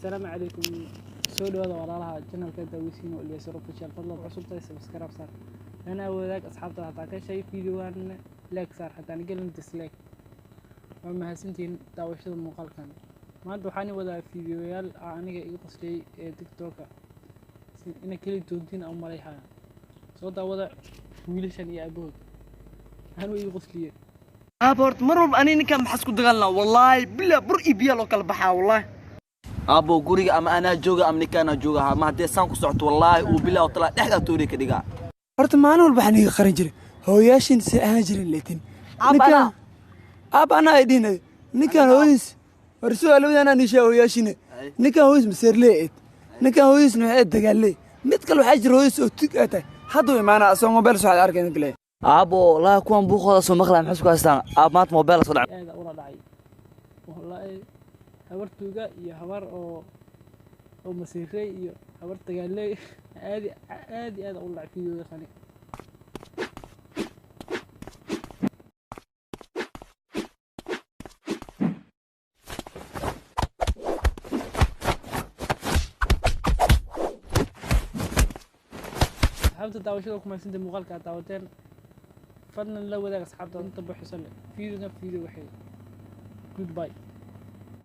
Assalaamu calaykum, soo dhawaada walaalaha channelka Daawisiin oo Ilyas Official. Fadlan cusub tahay subscribe saar, lana wadaag asxaabta. Hataa ka shay videogan like saar, hataan gelin dislike. Waa mahadsantihiin daawashada muuqaalkan. Maanta waxaan wadaa fiidiyoyaal aa aniga iga qosliyey ee TikToka ina keli doontiin aan malayhaya. Soo daawada wiilashan iyo aabahood anuu iga qosliyeen. Aaba, horta mar walba ani ninkan maxaa isku dagaalnaa? Wallaahi bila bur iyo biya loo kala baxaa wallaahi. Aabbo, guriga ama anaa jooga ama ninkaanaa jooga. Ma haddee saan ku socoto, wallaahi uu bilaa talaa dhexdaa toori ka dhigaa. Horta maalin walba waxaan iga qaran jiray hooyaashin si ahaan jirin leetin. Aabba, anaa. Aabba, anaa ay dhihinay ninkan hooyadiis war su'aal labada anaa niishaa hooyaashine. Ninkan hooyadiis maseerlee eed, ninkan hooyadiisna waxay eed dagaalee. Mid kale waxaa jira hooyadiis oo tig ay tahay. Hadduu imaanaa asagoo mobile soo xad arkay kale. Aabbo, wallaahi kuwan buuqooda soo maqlaya. Maxay isku haystaan aab? Maanta mobile soo dhacay. Aada ula dhacay wallaahi, habar tuuga iyo habar oo masiirey iyo habar dagaaley. Aadi aad iyo aad ula dhacay fiidiyogaas aniga. Asxaabta, daawashada ku mahadsantahay muuqaalka aad daawateen. Fadlan la wadaag asxaabta inta buuxiso leh fiidiyogan. Fiidiyo waxay goodbye.